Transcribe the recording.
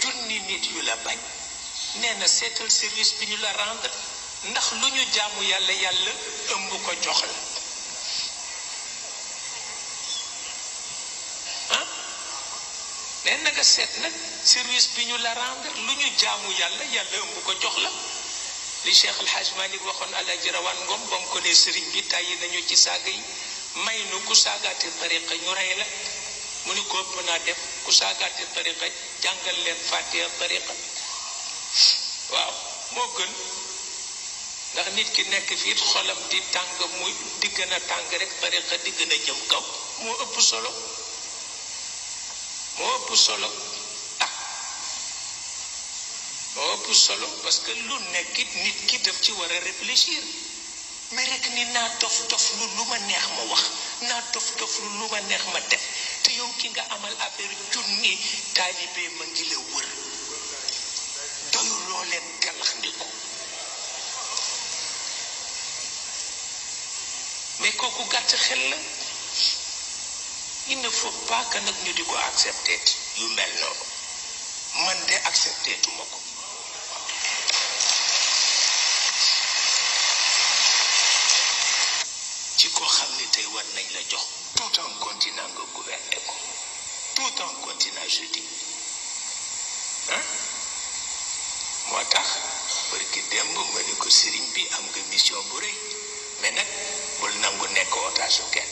junni nit yu la bañ nee na seetal service bi ñu la rendre ndax lu ñu jaamu yàlla yàlla ëmb ko jox la ah nee na nga seet nag service bi ñu la rendre lu ñu jaamu yàlla yàlla ëmb ko jox la li Cheikh El Hadj Malick waxoon Alaaji Rawaan Ngom ba mu ko ne sëriñ bi tàyyi nañu ci saaga yi may nu ku saagaate tariqa ñu rey la mu ni ko ëpp naa def ku saagaate tariqa jàngal leen fàttee tariqa waaw moo gën ndax nit ki nekk fii xolam di tàng muy di gën a tàng rek tariqa di gën a jëm kaw moo ëpp solo moo ëpp solo moo ëpp solo parce que lu nekkit nit ki daf ci war a réfléchir mais rek ni naa dof dof lu ma neex ma wax naa dof dof lu ma neex ma def te yow ki nga amal affaire junni taalibe ma ngi la wër doyuloo leen galax ndiku mais kooku gàtt xel la il ne faut pas que nag ñu di ko accepter yu mel noonu man de accepter tuma ko ci koo xam ni tey war nañ la jox tout un continent nga gouverner ko tout un continent je dis moo tax barki démb ma ni ko sëriñ bi am nga mission bu rëy mais nag bul nangu nekk otage kenn